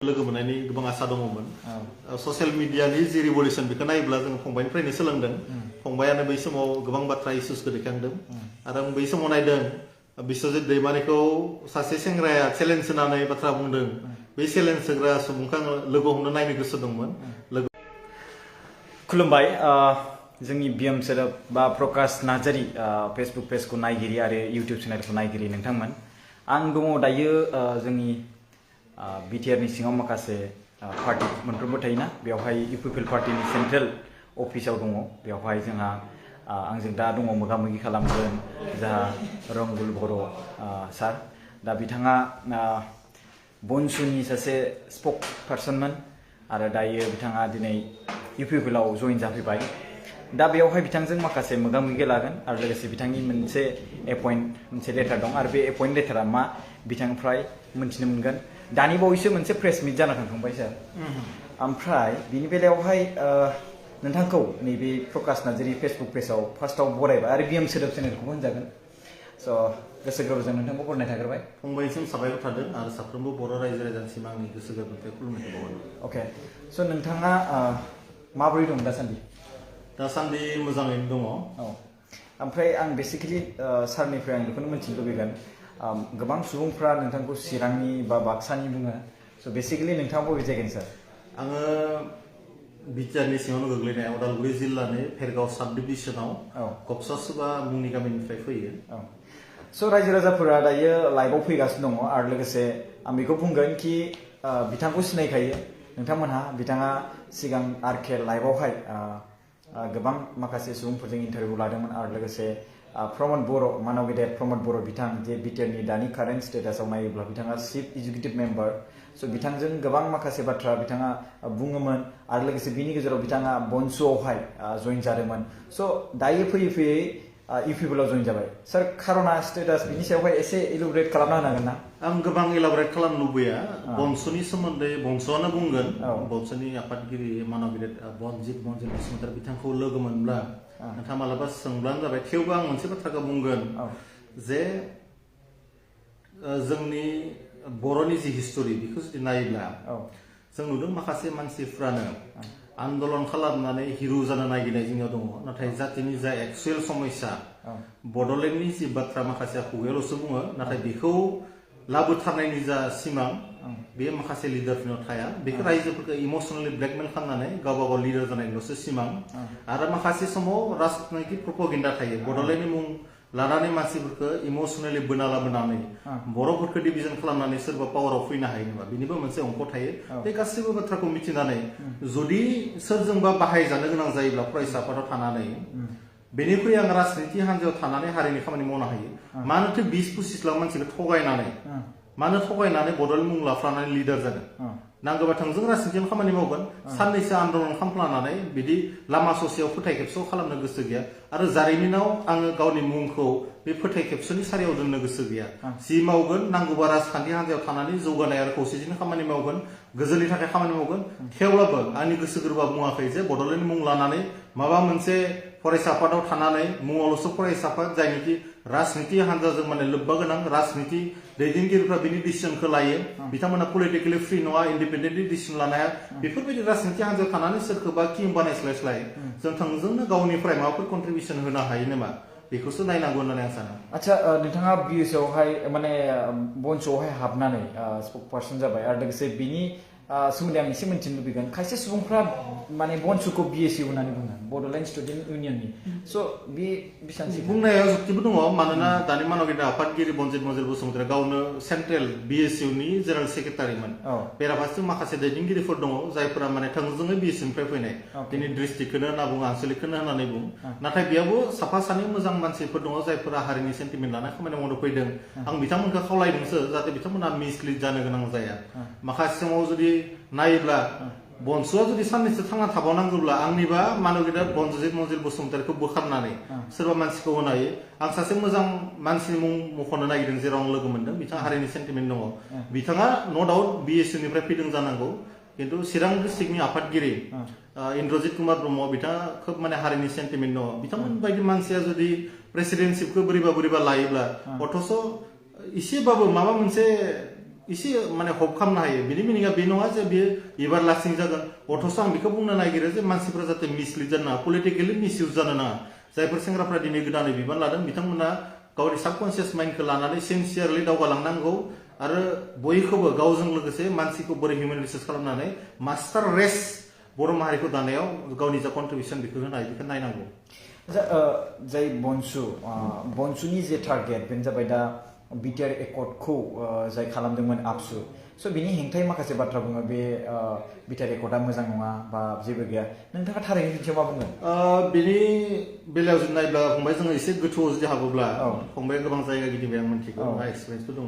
लोगो मोननायनि गोबां आसा दङमोन ससियेल मिडियानि जि रिभलिउसन बेखौ नायोब्ला जों फंबायनिफ्रायनो सोलोंदों फंबायानो बै समाव गोबां बाथ्रा इस्युसखौ दैखांदों आरो आं बै समाव नायदों बिश्वजित दैमारिखौ सासे सेंग्राया चेलेन्ज होनानै बाथ्रा बुंदों बे चेलेन्ज होग्रा सुबुंखौ आं लोगो हमनो नायनो गोसो दंमोन खुलुमबाय जोंनि बिएम सोदोब बा प्रकाश नार्जारी फेसबुक पेजखौ नायगिरि आरो इउटिउब चेनेलखौ नायगिरि नोंथांमोन आं दङ दायो जोंनि बिटिआरनि सिङाव माखासे पार्टी मोनफ्रोमबो थायोना बेवहाय इउपिपिएल पार्टीनि सेन्ट्रेल अफिसाव दङ बेवहाय जोंहा आंजों दा दङ मोगा मोगि खालामगोन जोंहा रंगुल बर' सार दा बिथाङा बनसुनि सासे स्पक पार्सनमोन आरो दायो बिथाङा दिनै इउपिपिएलआव जइन जाफैबाय दा बेवहाय बिथांजों माखासे मोगा मोगि लागोन आरो लोगोसे बिथांनि मोनसे लेटार दं आरो बे एपइन्ट लेटारा मा बिथांनिफ्राय मोनथिनो मोनगोन दानि बावैसो मोनसे प्रेस मिट जाना थांखांबाय सार ओमफ्राय बिनि बेलायावहाय नोंथांखौ नैबे प्रकाश नार्जारी फेसबुक पेजाव फार्स्टआव बरायबाय आरो बिएम सोदोब चेनेलखौबो होनजागोन स' गोसो गोरबोजों नोंथांखौ बरायनाय थाग्रोबाय फंबायसिम साबायखर थादों आरो साफ्रोमबो बर' रायजो राजानिसिम आंनि गोसो गोरबोनिफ्राय खुलुमनायखौ बावहरदों अके स' नोंथाङा माबोरै दं दासान्दि मोजाङैनो दङ औ ओमफ्राय आं बेसिकेलि सारनिफ्राय आं बेखौनो मिथिनो लुबैगोन गोबां सुबुंफ्रा नोंथांखौ चिरांनि बा बाक्सानि बुङो स' बेसिकेलि नोंथाङा बबे जायगानि सार आङो बिटिआरनि सिङावनो गोग्लैनाय उदालगुरि जिल्लानि भेरगाव साब डिभिजनाव गबसासुबा मुंनि गामिनिफ्राय फैयो स' रायजो राजाफोरा दायो लाइभआव फैगासिनो दङ आरो लोगोसे आं बेखौ बुंगोन कि बिथांखौ सिनायखायो नोंथांमोनहा बिथाङा सिगां आरके लाइभआवहाय गोबां माखासे सुबुंफोरजों इन्टारभिउ लादोंमोन आरो लोगोसे प्रमद बर' मानव गेदेर प्रमद बर' बिथां जे बिटिआरनि दानि कारेन्ट स्टेटासाव नायोब्ला बिथाङा चिफ एग्जिकिउटिभ मेम्बार स' बिथांजों गोबां माखासे बाथ्रा बिथाङा बुङोमोन आरो लोगोसे बिनि गेजेराव बिथाङा बनसुआवहाय जइन जादोंमोन स' दायो फैयै फैयै इउपिपिएलआव जइन जाबाय सार खार'ना स्टेटास बिनि सायावहाय एसे इलुबरेट खालामना होनो हागोन ना आं गोबां इलाबरेट खालामनो लुबैया बनसुनि सोमोन्दै बनसुआनो बुंगोन बनसुनि आफादगिरि मानव गेदेर बनजित बसुमतारी बिथांखौ लोगो मोनब्ला नोंथाङा मालाबा सोंब्लानो जाबाय थेवबो आं मोनसे बाथ्राखौ बुंगोन जे जोंनि बर'नि जि हिस्टरि बेखौ जुदि नायोब्ला जों नुदों माखासे मानसिफ्रानो आन्दलन खालामनानै हिरु जानो नागिरनाय जोंनियाव दङ नाथाय जातिनि जा एक्सुएल समस्या बड'लेण्डनि जि बाथ्रा माखासेया खुगायावल'सो बुङो नाथाय बेखौ लाबोथारनायनि जा सिमां बे माखासे लिडारफोरनाव थाया बेखौ रायजोफोरखौ इमसनेलि ब्लेकमेल खालामनानै गावबा गाव लिडार जानायनिल'सो सिमां आरो माखासे समाव राजनैतिक प्रपगेन्डा थायो बड'लेण्डनि मुं लानानै मानसिफोरखौ इमसनेलि बोना लाबोनानै बर'फोरखौ डिभिजन खालामनानै सोरबा पावाराव फैनो हायो नामा बिनिबो मोनसे अंक थायो बे गासैबो बाथ्राखौ मिथिनानै जुदि सोरजोंबा बाहायजानो गोनां जायोब्ला फरायसा आफादाव थानानै बेनिख्रुइ आं राजनिति हान्जायाव थानानै हारिनि खामानि मावनो हायो मानोथो 20-25 लाख मानसिखौ थगायनानै बड'लेण्ड मुं लाफ्लानानै लिडार जागोन नांगौबा थोंजों राजनितियाव खामानि मावगोन साननैसो आन्दलन खालामफ्लानानै बिदि लामा ससेयाव फोथाय खेबस' खालामनो गोसो गैया आरो जारिमिनाव आङो गावनि मुंखौ बे फोथाय खेबस'नि सारियाव दोननो गोसो गैया जि मावगोन नांगौबा राजखान्थि हान्जायाव थानानै जौगानाय आरो खौसेथिनि खामानि मावगोन गोजोननि थाखाय खामानि मावगोन थेवब्लाबो आंनि गोसो गोरबोआ बुङाखै जे बड'लेण्ड मुं लानानै माबा मोनसे फरायसा आफादाव थानानै मुङावल'सो फरायसा आफाद जायनिखि राजनिति हान्जाजों माने लोब्बा गोनां राजनिति दैदेनगिरिफ्रा बिनि डिसिसनखौ लायो बिथांमोना पलिटिकेलि फ्रि नङा इन्डिपेन्डेन्टलि डिसिसन लानो हाया बेफोरबायदि राजनिति हान्जायाव थानानै सोरखौबा किं बानायस्लायस्लाय जों थोंजोंनो गावनिफ्राय माबाफोर कन्ट्रिबिउसन होनो हायो नामा बेखौसो नायनांगौ होननानै आं सानो आच्छा नोंथाङा बिएसआवहाय माने बनसुआवहाय हाबनानै स्पक पार्सन जाबाय आरो लोगोसे बिनि सोमोन्दै आं एसे मिन्थिनो लुबैगोन खायसे सुबुंफ्रा माने बनसुखौ बिएसइउ होननानै बुङो बड'लेण्ड स्टुडेन्ट इउनियननि स' बे बेसेबां बुंनायाव जुक्तिबो दङ मानोना दानि मानव गेदेर आफादगिरि बनजित बसुमतारी गावनो सेन्ट्रेल बिएसइउनि जेनेरेल सेक्रेटारिमोन बेराफारसेथिं माखासे दैदेनगिरिफोर दङ जायफोरा माने थोंजोङै बिएसइउनिफ्राय फैनाय दिनै डिस्ट्रिक्टखौनो होनना बुङो आनसलिकखौनो होननानै बुङो नाथाय बेयावबो साफा सानै मोजां मानसिफोर दङ जायफोरा हारिनि सेन्टिमेन्ट लानाय खामानि मावनो फैदों आं बिथांमोनखौ खावलायदोंसो जाहाथे बिथांमोना मिसलिड जानो गोनां जाया माखासे समाव जुदि नायोब्ला बनसुआ जुदि साननैसो थांना थाबावनांगौब्ला आंनिबा मानव गेदेर बनजित बसुमतारीखौ बोखारनानै सोरबा मानसिखौ होनो हायो आं सासे मोजां मानसिनि मुं मख'नो नागिरदों जेराव आं लोगो मोनदों बिथाङा हारिनि सेन्टिमेन्ट दङ बिथाङा न' डाउट बिएसइउनिफ्राय फैदों जानांगौ खिन्थु चिरां डिस्ट्रिक्टनि आफादगिरि इन्द्रजित कुमार ब्रह्म बिथाङा खोब माने हारिनि सेन्टिमेन्ट दङ बिथांमोन बायदि मानसिया जुदि प्रेसिडेन्टशिपखौ बोरैबा लायोब्ला अथ'स' एसेबाबो माबा मोनसे एसे माने हप खालामनो हायो बिनि मिनिङा बे नङा जे बेयो एबार लास्टिं जागोन अथ'स' आं बेखौ बुंनो नागिरो जे मानसिफ्रा जाहाथे मिसलिड जानो नाङा पलिटिकेलि मिसइउज जानो नाङा जायफोर सेंग्राफ्रा दिनै गोदानै बिबान लादों बिथांमोना गावनि साबकनसियास माइन्डखौ लानानै सिनसियारलि दावगालांनांगौ आरो बयखौबो गावजों लोगोसे मानसिखौ बोरै हिउमेन रिसोर्च खालामनानै मास्टार रेस बर' माहारिखौ दानायाव गावनि जा कन्ट्रिबिउसन बेखौ होनो हायो बेखौ नायनांगौ जाय बनसुनि जे टारगेट बेनो जाबाय दा बिटिआर एकर्डखौ जाय खालामदोंमोन आबसु स' बिनि हेंथायै माखासे बाथ्रा बुङो बे बिटिआर एकर्डआ मोजां नङा बा जेबो गैया नोंथाङा थारैनो बिथिङाव मा बुंगोन बिनि बेलायाव जुदि नायब्ला फंबाय जोङो एसे गोथौआव जुदि हाबोब्ला फंबाया गोबां जायगा गिदिंबाय आं मिन्थिगौ आंहा एक्सपिरियेन्सबो दङ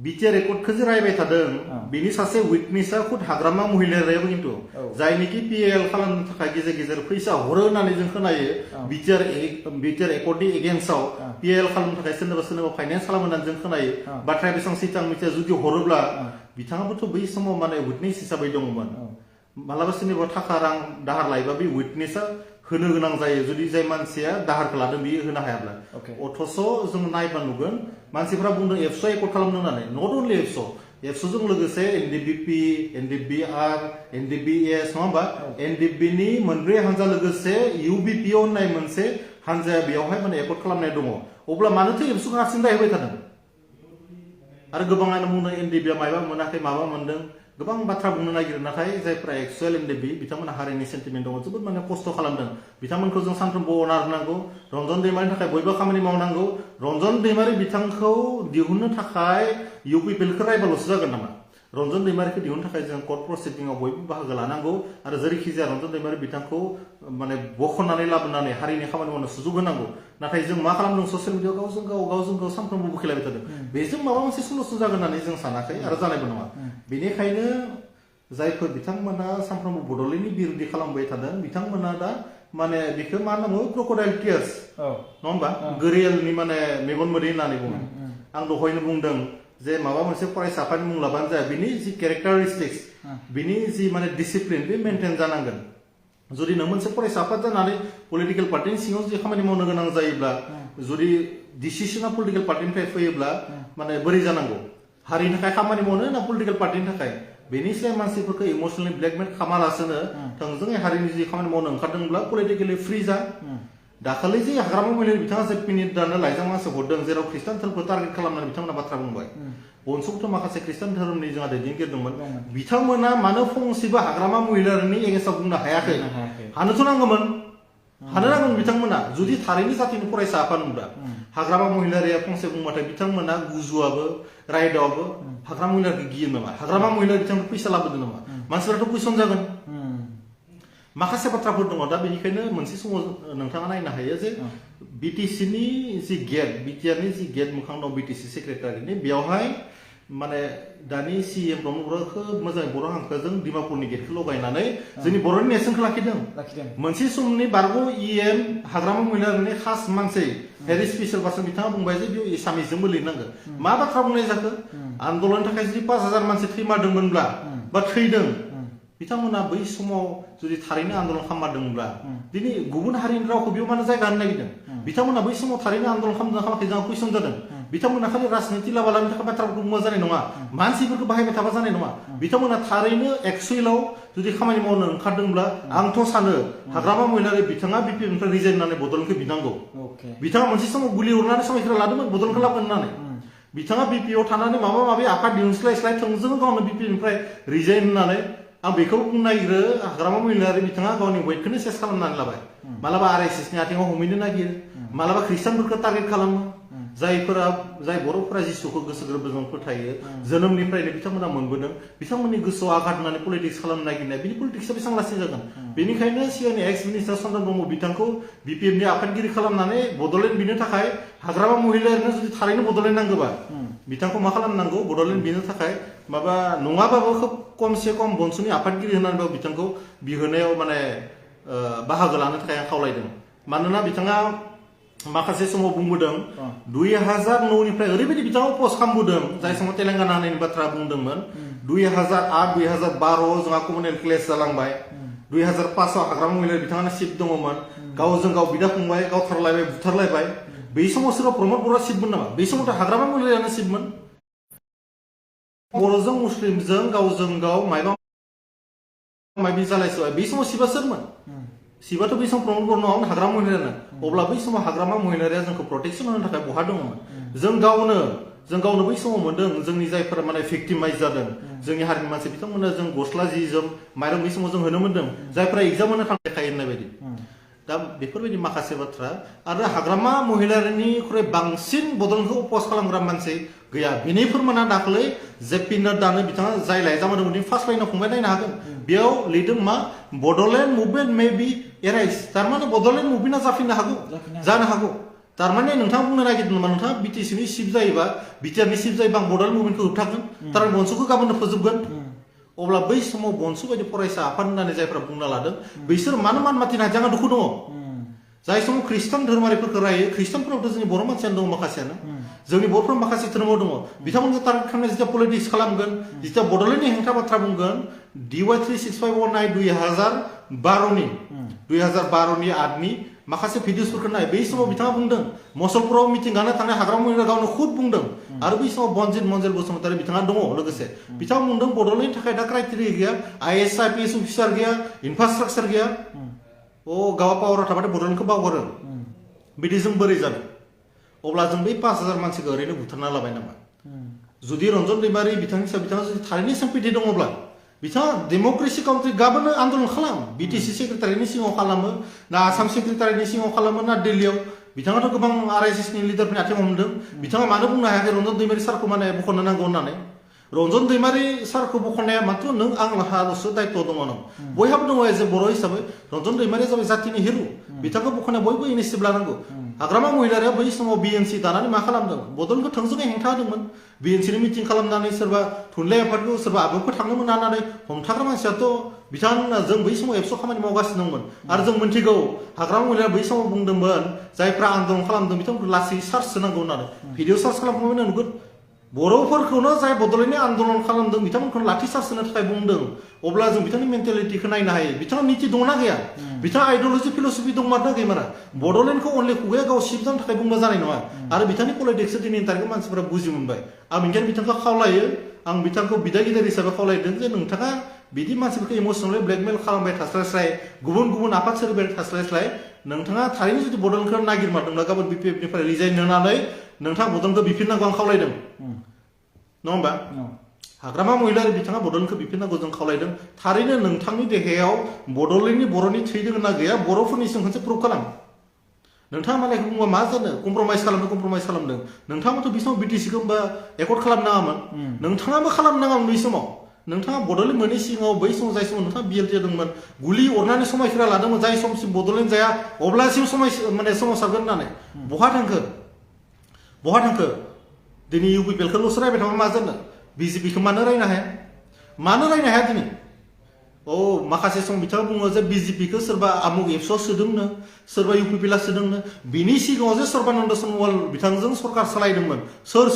बिटिआर एकर्डखौ जे रायबाय थादों बिनि सासे उइटनेसआ खुद हाग्रामा महिलारियाबो खिन्थु जायनिखि पिएल खालामनो थाखाय गेजेर गेजेर फैसा हरो होननानै जों खोनायो बिटिआर एकर्डनि एगेन्स्टआव पिएल खालामनो थाखाय सोरनोबा फाइनेन्स खालामो होननानै जों खोनायो बाथ्राया बेसेबां सैथो आं मिथिया जुदि हरोब्ला बिथाङाबोथ' बै समाव माने उइटनेस हिसाबै दङमोन मालाबा सोरनिबा थाखा रां दाहार लायोबा बे उइटनेसआ होनो गोनां जायो जुदि जाय मानसिया दाहारखौ लादों बियो होनो हायाब्ला अथ'स' जों नायबा नुगोन मानसिफ्रा बुंदों एफस' एकर्ड खालामनो होननानै नट अनलि एफस'जों लोगोसे एनडिबिपि एनडिबिआर एनडिबिएस नङा होमबा एनडिबिनि मोनब्रै हानजा लोगोसे इउबिपिअ होननाय मोनसे हानजाया बेयावहाय माने एकर्ड खालामनाय दङ अब्ला मानोथो एफस'खौ हारसिं दायहोबाय थादों आरो गोबाङानो बुंदों एनडिबिआ माबा मोनाखै माबा मोनदों गोबां बाथ्रा बुंनो नागिरो नाथाय जायफ्रा एक्सुएल एनडिबि बिथांमोना हारिनि सेन्टिमेन्ट दङ जोबोद माने खस्थ' खालामदों बिथांमोनखौ जों सानफ्रोमबो अनार होनांगौ रन्जन दैमारिनि थाखाय बयबो खामानि मावनांगौ रन्जन दैमारि बिथांखौ दिहुननो थाखाय इउपिपिएलखौ रायबाल'सो जागोन नामा रन्जन दैमारिखौ दिहुननो थाखाय जों कर्ट प्रसिडिंआव बयबो बाहागो लानांगौ आरो जेरैखि जाया रन्जन दैमारि बिथांखौ माने बख'नानै लाबोनानै हारिनि खामानि मावनो सुजुग होनांगौ नाथाय जों मा खालामदों ससियेल मिडियाआव गावजों गाव सानफ्रोमबो बुखिलायबाय थादों बेजों माबा मोनसे सलुसन जागोन होननानै जों सानाखै आरो जानायबो नङा बेनिखायनो जायफोर बिथांमोना सानफ्रोमबो बड'लेण्डनि बिरोधि खालामबाय थादों बिथांमोना दा माने बेखौ मा होनांगौ क्रकडाइल टियार्स नङा होमबा गोरियेलनि माने मेगन मोदै होननानै बुङो आं दहायनो बुंदों जे माबा मोनसे फरायसा आफादनि मुं लाबानो जाया बिनि जि केरेक्टारिस्टिक्स बिनि जि माने डिसिप्लिन बे मेनटेन जानांगोन जुदि नों मोनसे फरायसा आफाद जानानै पलिटिकेल पार्टिनि सिङाव जुदि खामानि मावनो गोनां जायोब्ला जुदि डिसिसना पलिटिकेल पार्टिनिफ्राय फैयोब्ला माने बोरै जानांगौ हारिनि थाखाय खामानि मावनो ना पलिटिकेल पार्टिनि थाखाय बेनिफ्राय मानसिफोरखौ इमसनेलि ब्लेकमेल खालामालासेनो थोंजोङै हारिनि जि खामानि मावनो ओंखारदोंब्ला पलिटिकेलि फ्रि जा दाखालि जे हाग्रामा महिलारि बिथाङा जे मिनिट दानो लाइजाम गांसे हरदों जेराव खृष्टान धोरोमखौ टारगेट खालामनानै बिथांमोना बाथ्रा बुंबाय बनसुखौथ' माखासे खृष्टान धोरोमनि जोंहा दैदेनगिरि दंमोन बिथांमोना मानो फंसेबो हाग्रामा महिलारिनि एगेन्स्टआव बुंनो हायाखै हानोथ' नांगौमोन हानो नांगौमोन बिथांमोना जुदि थारैनो जातिनि फरायसा आफादमोनब्ला हाग्रामा महिलारिया फंसे बुंबाथाय बिथांमोना गुजुआबो रायदावबो हाग्रामा महिलारिखौ गियो नामा हाग्रामा महिलारि बिथांमोन फैसा लाबोदों नामा मानसिफोराथ' कुइसन जागोन माखासे बाथ्राफोर दङ दा बेनिखायनो मोनसे समाव नोंथाङा नायनो हायो जे बिटिसिनि जि गेट बिटिआरनि जि गेट मोखां दं बिटिसि सेक्रेटारिनि बेयावहाय माने दानि सिएम प्रमद बर'खौ मोजाङै बर' हांखोजों डिमापुरनि गेटखौ लगायनानै जोंनि बर'नि नेरसोनखौ लाखिदों मोनसे समनि बारग' इएम हाग्रामा महिलारिनि खास मानसि भेरि स्पेसियेल पार्सन बिथाङा बुंबाय जे बेयाव एसामिसजोंबो लिरनांगोन मा बाथ्रा बुंनाय जाखो आन्दलननि थाखाय जुदि 5,000 मानसि थैमारदोंमोनब्ला बा थैदों बिथांमोना बै समाव जुदि थारैनो आन्दलन खालामदोंब्ला दिनै गुबुन हारिनि रावखौ बेयाव मानो जायगा होनो नागिरदों बिथांमोना बै समाव थारैनो आन्दलन खालामदों खालामाखै जोंहा कुइसन जादों बिथांमोना खालि राजनिति लाबालानि थाखाय बाथ्राफोरखौ बुंबा जानाय नङा मानसिफोरखौ बाहायबाय थाबा जानाय नङा बिथांमोना थारैनो एक्सुएलाव जुदि खामानि मावनो ओंखारदोंब्ला आंथ' सानो हाग्रामा महिलारि बिथाङा बिपिएफनिफ्राय रिजाइन होननानै बड'लेण्डखौ बिनांगौ बिथाङा मोनसे समाव गुलि हरनानै समायखौ लादोंमोन बड'लेण्डखौ लाबोगोन होननानै बिथाङा बिपिएफआव थानानै माबा माबि आफाद दिहुनस्लाय थोंजों गावनो बिपिएफनिफ्राय रिजाइन होननानै आं बेखौ बुंनो नागिरो हाग्रामा महिलारि बिथाङा गावनि वेटखौनो सेस खालामनानै लाबाय मालाबा आरएसएसनि आथिङाव हमहैनो नागिरो मालाबा खृष्टानफोरखौ टारगेट खालामो जाय बर'फोरा जिसुखौ गोसो गोरबोजों फोथायो जोनोमनिफ्रायनो बिथांमोना मोनबोदों बिथांमोननि गोसोआव आघात होननानै पलिटिक्स खालामनो नागिरनाय बिनि पलिटिक्सआ बेसेबां लासै जागोन बेनिखायनो सिगांनि एक्स मिनिस्टार चन्द्र ब्रह्म बिथांखौ बिपिएफनि आफादगिरि खालामनानै बड'लेण्ड बिनो थाखाय हाग्रामा महिलारिनो जुदि थारैनो बड'लेण्ड नांगौबा बिथांखौ मा खालामनांगौ बड'लेण्ड बिनो थाखाय माबा नङाबाबो खोब खमसे खम बनसुनि आफादगिरि होनानैबाबो बिथांखौ बिहोनायाव माने बाहागो लानो थाखाय आं खावलायदों मानोना बिथाङा माखासे समाव बुंबोदों 2009निफ्राय ओरैबायदि बिथाङा पस्ट खालामबोदों जाय समाव तेलेंगाना होननायनि बाथ्रा बुंदोंमोन 2008 2012 जोंहा कमनवेल्थ क्लेस जालांबाय 2005आव हाग्रामा महिलारि बिथाङानो सिट दङमोन गावजों गाव बिदा फंबाय गावथारलायबाय बुथारलायबाय बै समाव सोरबा प्रमद बर'आ सिटमोन नामा बै समावथ' हाग्रामा महिलारियानो सिटमोन बर'जों मुस्लिमजों गावजों गाव मायबा मायबि जालायसोबाय बे समाव शिबा सोरमोन शिबाथ' बै समाव प्रमद बर नङामोन हाग्रामा महिलारियानो अब्ला बै समाव हाग्रामा महिलारिया जोंखौ प्रटेक्सन होनो थाखाय बहा दङमोन जों गावनो बै समाव मोनदों जोंनि जायफोरा माने भिक्टिमाइज जादों जोंनि हारिनि मानसि बिथांमोना जों गस्ला जि जोम माइरं बै समाव जों होनो मोनदों जायफोरा एग्जाम होनो थांखायो होननाय बायदि दा बेफोरबायदि माखासे बाथ्रा आरो हाग्रामा महिलारिनिख्रुइ बांसिन बड'लेण्डखौ अपोज खालामग्रा मानसि गैया बेनिफोर मोना दाख्लै जेपि नाड्डानो बिथाङा जाय लाइजाम होदोंमोन फार्स्ट लाइनाव फंबाय नायनो हागोन बेयाव लिरदों मा Bodoland movement may be arise थारमाने बड'लेण्ड मुभमेन्टआ जाफिननो हागौ जानो हागौ थारमाने नोंथाङा बुंनो नागिरदों नामा नोंथाङा बिटिसिनि चिफ जायोबा बिटिआरनि चिफ जायोबा आं बड'लेण्ड मुभमेन्टखौ होबथागोन थारमाने बनसुखौ गाबोननो फोजोबगोन अब्ला बै समाव बनसु बायदि फरायसा आफाद होननानै जायफ्रा बुंना लादों बिसोर मानो मान माथिनो हाया दुखु दङ जाय समाव खृष्टान धोरोमारिफोरखौ रायो खृष्टानफोरावथ' जोंनि बर' मानसियानो दङ माखासेयानो जोंनि बर'फोर माखासे धोरोमाव दङ बिथांमोनखौ टार्गेट खालामनाय जिथिया पलिटिक्स खालामगोन जिथिया बड'लेण्डनि हेंथा बाथ्रा बुंगोन DY 3651 2012नि आटनि माखासे भिडिअसफोरखौ नाय बै समाव बिथाङा बुंदों मसलपुराव मिटिं गानो थांनाय हाग्रामा महिला गावनो खुद बुंदों आरो बै समाव बनजित मन्जेल बसुमतारी बिथाङा दङ लोगोसे बिथाङा बुंदों बड'लेण्डनि थाखाय दा क्राइटेरिया गैया IAS IPS अफिसार गैया इनफ्रास्ट्राक्चार गैया गावा पावाराव थाबाथाय बड'लेण्डखौ बावगारो बिदिजों बोरै जानो अब्ला जों बै 5000 मानसिखौ ओरैनो बुथारना लाबाय नामा जुदि रन्जन दैमारि बिथाङा जुदि थारैनो सिम्पेथि दङब्ला बिथाङा डेम'क्रेसि काउन्ट्रि गाबोननो आन्दोलन खालाम बिटिसि सेक्रेटारिनि सिङाव खालामो ना आसाम सेक्रेटारिनि सिङाव खालामो ना दिल्लीयाव बिथाङाथ' गोबां RSSनि लिडारफोरनि आथिङाव हमदों बिथाङा मानो बुंनो हायाखै रन्जन दैमारि सारखौ माने बख'नो नांगौ होननानै रन्जन दैमारि सारखौ बख'नाया माथ्र नों आंहाल'सो दायित्व दङ नों बयहाबो दङ एज ए बर' हिसाबै रन्जन दैमारिया जाबाय जातिनि हिरु बिथांखौ बख'नाया बयबो इनिसियेटिभ लानांगौ हाग्रामा महिलारिया बै समाव BNC दानानै मा खालामदों बड'लेण्डखौ थोंजोङै हेंथा होदोंमोन BNCनि मिटिं खालामनानै सोरबा थुनलाइ आफादखौ सोरबा आबौखौ थांनो मोना होननानै हमथाग्रा मानसियाथ' बिथांमोना जों बै समाव एबसु खामानि मावगासिनो दंमोन आरो जों मिन्थिगौ हाग्रामा महिलारिया बै समाव बुंदोंमोन जायफ्रा आन्दोलन खालामदों बिथांमोनखौ लासै सार्च होनांगौ होननानै भिडिअ सार्च खालामखांबानो नुगोन बर'फोरखौनो जाय बड'लेण्डनि आन्दोलन खालामदों बिथांमोनखौनो लाठि चार्ज होनो थाखाय बुंदों अब्ला जों बिथांनि मेन्टेलिटिखौ नायनो हायो बिथाङा निति दंना गैया बिथाङा आइडिअलजि फिलसफि दंमारना गैमारा बड'लेण्डखौ अनलि खुगाया गाव सिब जानो थाखाय बुंबा जानाय नङा आरो बिथांनि पलिटिक्सखौ दिनैनि तारिखाव मानसिफोरा बुजि मोनबाय आं बेनिखायनो बिथांखौ खावलायो आं बिथांखौ बिदायगिरि हिसाबै खावलायदों जे नोंथाङा बिदि मानसिफोरखौ इमसनेलि ब्लेकमेल खालामबाय थास्लायस्लाय गुबुन आफाद सोरबाय थास्लायस्लाय नोंथाङा थारैनो जुदि बड'लेण्डखौ नागिरमारदोंब्ला गाबोन BPFनिफ्राय रिजाइन होनानै नोंथाङा बड'लेण्डखौ बिफिननांगौ आं खावलायदों नङा होमबा हाग्रामा महिलारि बिथाङा बड'लेण्डखौ बिफिननांगौ जों खावलायदों थारैनो नोंथांनि देहायाव बड'लेण्डनि बर'नि थै दों ना गैया बर'फोरनि सिगां खनसे प्रुभ खालाम नोंथाङा मालायखौ बुंबा मा जानो कमप्रमाइज खालामदों नोंथाङाबोथ' बे समाव BTCखौ होमबा एकर्ड खालामनाङामोन नोंथाङाबो खालामनाङामोन बै समाव नोंथाङा बड'लेण्ड मोननि सिगाङाव बै समाव जाय समाव नोंथाङा BLT जादोंमोन गुलि अरनानै समायखिरा लादोंमोन जाय समसिम बड'लेण्ड जाया अब्लासिम सोमावसारगोन होननानै बहा थांखो दिनै UPPLखौल'सो रायबाय थाबा मा जानो BJPखौ मानो रायनो हाया दिनै माखासे सम बिथाङा बुङो जे BJPखौ सोरबा आमुक एबसुआव सोदोंनो सोरबा UPPLआ सोदोंनो बिनि सिगाङाव जे सर्बानन्द सन'वाल बिथांजों सरकार सोलायदोंमोन सोर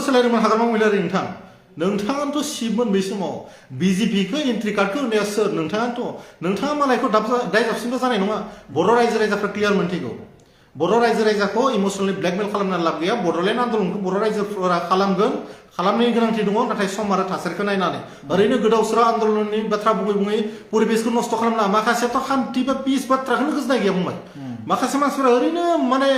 सोलायदोंमोन हाग्रामा महिलारि नोंथाङानोथ' सिबमोन बै समाव BJPखौ एन्ट्रि कार्डखौ होनाया सोर नोंथाङा मालायखौ दाय जाबसिनबा जानाय नङा बर' रायजो राजाफ्रा क्लियार मोनथिगौ बर' रायजो राजाखौ इमसनेलि ब्लेकमेल खालामनानै लाब गैया बड'लेण्ड आन्दोलनखौ बर' रायजोफोरा खालामनायनि गोनांथि दङ नाथाय सम आरो थासारिखौ नायनानै ओरैनो गोदाव सोराव आन्दोलननि बाथ्रा बुङै परिबेसखौ नस्थ' खालामना माखासेयाथ' खान्थि बा पिस बाथ्राखौनो गोजोननाय गैया बुंबाय माखासे मानसिफोरा ओरैनो माने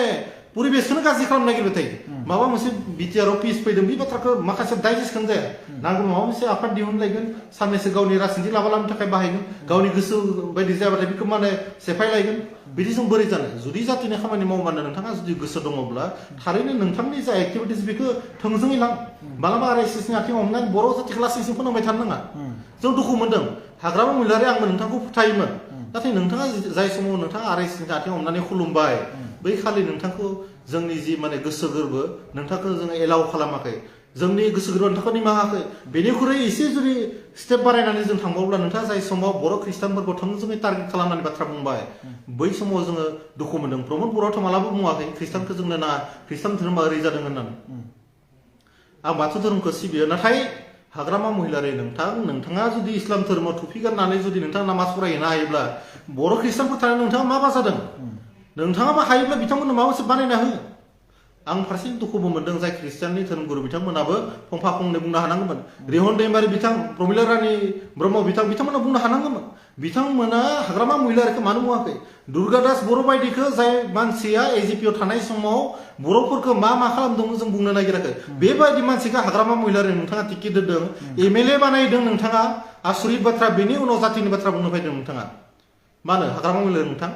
परिबेसखौनो गाज्रि खालामनो नागिरबाय थायो माबा मोनसे बिटिआरआव पिस फैदों बे बाथ्राखौ माखासे डाइजेस्टखौनो जाया नांगौ माबा मोनसे आफाद दिहुनलायगोन साननैसो गावनि राजनिथि लानो थाखाय बाहायगोन गावनि गोसो बायदि जायाबाथाय बेखौ माने सेफायलायगोन बिदिजों बोरै जानो जुदि जातिनि खामानि मावबानो नोंथाङा जुदि गोसो दङब्ला थारैनो नोंथांनि जा एक्टिभिटिस बेखौ थोंजोङै लां मालाबा RSSनि आथिङाव हमनानै बर' जातिखौ लासैसो फोनांबाय थानो नाङा जों दुखु मोनदों हाग्रामा महिलारि आंबो नोंथांखौ फोथायोमोन नाथाय नोंथाङा जाय समाव नोंथाङा RSSनि आथिङाव हमनानै खुलुमबाय बै खालि नोंथांखौ जोंनि जि माने गोसो गोरबो नोंथांखौ जोङो एलाउ खालामाखै जोंनि गोसो गोरबो नोंथांखौ निमाहाखै बेनिख्रुइ एसे जुदि स्टेप बारायनानै जों थांबावब्ला नोंथाङा जाय समाव बर' खृष्टानफोरखौ थोंजोङै टार्गेट खालामनानै बाथ्रा बुंबाय बै समाव जोङो दुखु मोनदों प्रमद बर'आथ' मालाबा बुङाखै खृष्टानखौ जोंनो नाङा खृष्टान धोरोमा ओरै जादों होननानै आं बाथौ धोरोमखौ सिबियो नाथाय हाग्रामा महिलारि नोंथाङा जुदि इस्लाम धोरोमाव थुफि गाननानै जुदि नोंथाङा नामाज फरायहैनो हायोब्ला बर' खृष्टानफोर थानानै नोंथाङा मा बाजादों नोंथाङा मा हायोब्ला बिथांमोननो माबा मोनसे बानायना हो आं फारसे दुखुबो मोनदों जाय ख्रिस्टियाननि धोरोमगुरु बिथांमोनाबो फंफा फंनै बुंनो हानांगौमोन रिहन दैमारि बिथां प्रमिला रानी ब्रह्म बिथांमोना बुंनो हानांगौमोन बिथांमोना हाग्रामा महिलारिखौ मानो बुङाखै दुर्गादास बर' बायदिखौ जाय मानसिया एजिपिआव थानाय समाव बर'फोरखौ मा खालामदोंमोन जों बुंनो नागिराखै बेबायदि मानसिखौ हाग्रामा महिलारि नोंथाङा टिकेट होदों एमएलए बानायदों नोंथाङा आसुरित बाथ्रा बेनि उनाव जातिनि बाथ्रा बुंनो फैदों नोंथाङा मानो हाग्रामा महिलारि नोंथां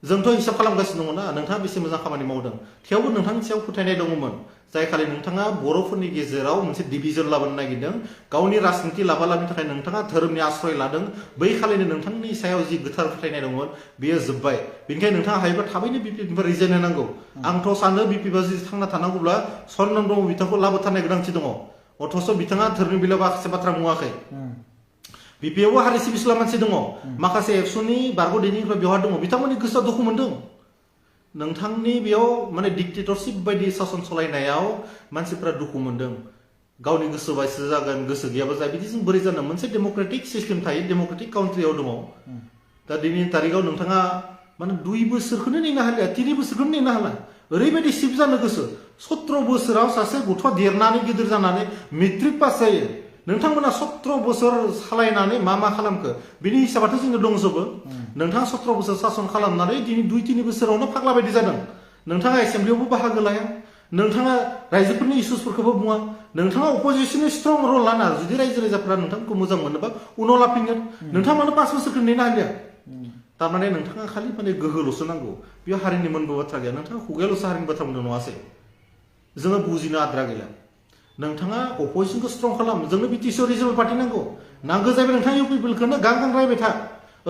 जोंथ' हिसाब खालामगासिनो दङ ना नोंथाङा बेसे मोजां खामानि मावदों थेवबो नोंथांनि सायाव फोथायनाय दङमोन जाय खालि नोंथाङा बर'फोरनि गेजेराव मोनसे डिभिजन लाबोनो नागिरदों गावनि राजनिति लाबालाबनि थाखाय नोंथाङा धोरोमनि आश्रय लादों बै खालिनो नोंथांनि सायाव जि गोथार फोथायनाय दंमोन बेयो जोब्बाय बेनिखायनो नोंथाङा हायोबा थाबैनो बिपिनिफ्राय रिजाइन होनांगौ आंथ' सानो बिपिबा जुदि थांना थानांगौब्ला सनम ब्रह्म बिथांखौ लाबोथारनाय गोनांथि दङ अथ'स' बिथाङा धोरोमनि बेलायाव माखासे बाथ्रा बुङाखै बिपिआवबो हारि सिबिसुला मानसि दङ माखासे एबसुनि बारग'दैनिफ्राय बेवहाय दङ बिथांमोननि गोसोआव दुखु मोनदों नोंथांनि बेयाव माने डिक्टेटरशिप बायदि सासन सलायनायाव मानसिफ्रा दुखु मोनदों गावनि गोसो बायसो जागोन गोसो गैयाबा जाय बिदि जों बोरै जानो मोनसे डेम'क्रेटिक सिस्टेम थायो डेम'क्रेटिक काउन्ट्रियाव दङ दा दिनैनि तारिखाव नोंथाङा माने 2 बोसोरखौनो नेनो हालिया 3 बोसोरखौनो नेनो हाला ओरैबायदि सिप जानो गोसो 17 बोसोराव सासे गथ'आ देरनानै गिदिर जानानै मेट्रिक पास जायो नोंथांमोना 17 बोसोर सालायनानै मा खालामखो बिनि हिसाबाथ' जोंनो दंजोबो नोंथाङा 17 बोसोर सासन खालामनानै दिनै 2-3 बोसोरावनो फाग्ला बायदि जादों नोंथाङा एसेम्ब्लियावबो बाहागो लाया नोंथाङा रायजोफोरनि इस्युसफोरखौबो बुङा नोंथाङा अपोजिसननि स्ट्रं रल लाना जुदि रायजो राजाफोरा नोंथांखौ मोजां मोनोबा उनाव लाफिनगोन नोंथाङा मानो 5 बोसोरखौ नेनो हालिया थारमाने नोंथाङा खालि माने गोहोल'सो नांगौ बेयाव हारिनि मोनबो बाथ्रा गैया नोंथाङा खुगायाल'सो हारिनि बाथ्रा बुंदों नङासै जोङो बुजिनो आद्रा गैला नोंथाङा अपोजिसनखौ स्ट्रं खालाम जोंनो बिटिसिआव रिजनेल पार्टि नांगौ जाहैबाय नोंथाङा इउ पिपलखौनो गां रायबाय था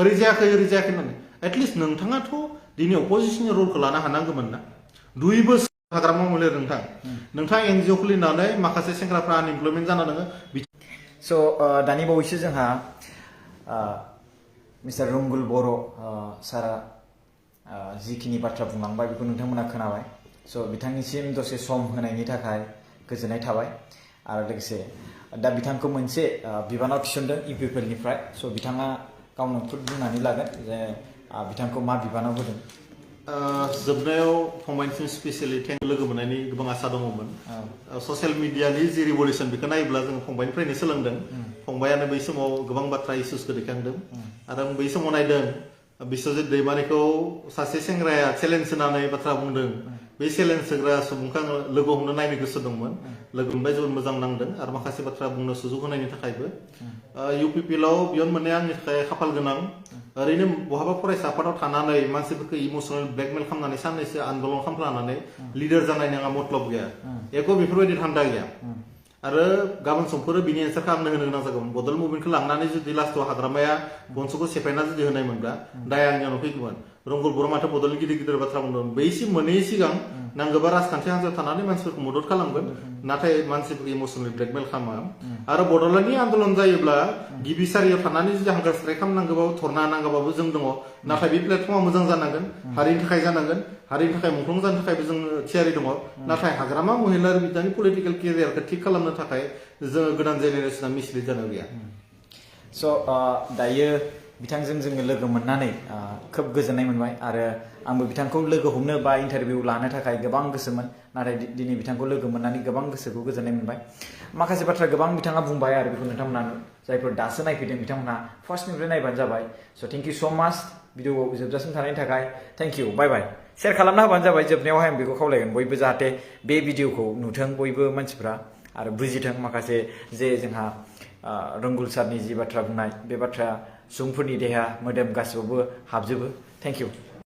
ओरै जायाखै होननानै एटलिस्ट नोंथाङाथ' दिनै अपोजिसननि रलखौ लानो हानांगौमोन ना 2 बोसोर हाग्रामा महिलारि नोंथाङा एनजिअ खुलिनानै माखासे सेंग्राफ्रा आनइमप्लयमेन्ट जाना दङ स' दानि बावैसो जोंहा मिस्टार रुंगुल बर' सारा जिखिनि बाथ्रा बुंलांबाय बेखौ नोंथांमोना खोनाबाय स' बिथांनिसिम दसे सम होनायनि थाखाय गोजोननाय थाबाय आरो लोगोसे दा बिथांखौ मोनसे बिबानाव थिसनदों इउ पिपलनिफ्राय स' बिथाङा गावनो खुद बुंनानै लागोन जे बिथांखौ मा बिबानाव होदों जोबनायाव फंबायनिसिम स्पेसियेलि लोगो मोननायनि गोबां आसा दङमोन ससियेल मिडियानि जि रिभलिउसन बेखौ नायोब्ला जों फंबायनिफ्रायनो सोलोंदों फंबायानो बै समाव गोबां बाथ्रा इस्युसखौ दैखांदों आरो आं बै समाव नायदों बिश्वजित दैमारिखौ सासे सेंग्राया चेलेन्ज होनानै बाथ्रा बुंदों बे चेलेन्ज होग्रा सुबुंखौ आङो लोगो हमनो नायनो गोसो दंमोन लोगो मोनबाय जोबोद मोजां नांदों आरो माखासे बाथ्रा बुंनो सुजुग होनायनि थाखायबो इउ पिपलआव बियन मोननाया आंनि थाखाय खाफाल गोनां ओरैनो बहाबा फरायसा आफादाव थानानै मानसिफोरखौ इमसनेल ब्लेकमेल खालामनानै साननैसो आन्दलन खालामनानै लिडार जानाय नङा मतलब गैया एख' बेफोरबायदि धान्दा गैया आरो गाबोन समफोर बिनि एन्सारखौ आंनो होनो गोनां जागौमोन बदल मुभमेन्टखौ लांनानै जुदि लास्टआव हाग्रामाया गनस'खौ सेफायना जुदि होनायमोनब्ला दाया आंनियाव फैगौमोन रंगल बर' माथो बदलनि गिदिर बाथ्रा बुंदों बैसिम मोनैनि सिगां नांगौबा राजखान्थि हान्जायाव थानानै मानसिफोरखौ मदद खालामगोन नाथाय मानसिफोरखौ इमसनेल ब्लेकमेल खालामा आरो बड'लेण्डनि आन्दलन जायोब्ला गिबि सारियाव थानानै जुदि हांगार स्ट्राइक खालामनांगौबाबो धरना नांगौबाबो जों दङ नाथाय बे प्लेटफर्मा मोजां जानांगोन हारिनि थाखाय जानांगोन हारिनि थाखाय मुंख्लं जानो थाखायबो जों थियारि दङ नाथाय हाग्रामा महिलारि बिथांनि पलिटिकेल केरियारखौ थिग खालामनो थाखाय जोङो गोदान जेनेरेसना मिसलिड जानो गैया स' दायो बिथांजों जोङो लोगो मोननानै खोब गोजोननाय मोनबाय आरो आंबो बिथांखौ लोगो हमनो बा इन्टारभिउ लानो थाखाय गोबां गोसोमोन नाथाय दिनै बिथांखौ लोगो मोननानै गोबां गोसोखौ गोजोननाय मोनबाय माखासे बाथ्रा गोबां बिथाङा बुंबाय आरो बेखौ नोंथांमोना जायफोर दासो नायफैदों बिथांमोनहा फार्स्टनिफ्राय नायबानो जाबाय स' थेंक इउ स' माच भिडिअ जोबजासिम थानायनि थाखाय thank you bye bye share खालामना होबानो जाबाय जोबनायावहाय आं बेखौ खावलायगोन बयबो जाहाथे बे भिडिअखौ नुथों बयबो मानसिफ्रा आरो बुजिथों माखासे जे जोंहा रंगुल सारनि जि बाथ्रा बुंनाय बे बाथ्राया सुबुंफोरनि देहा मोदोम गासिबावबो हाबजोबो थेंक इउ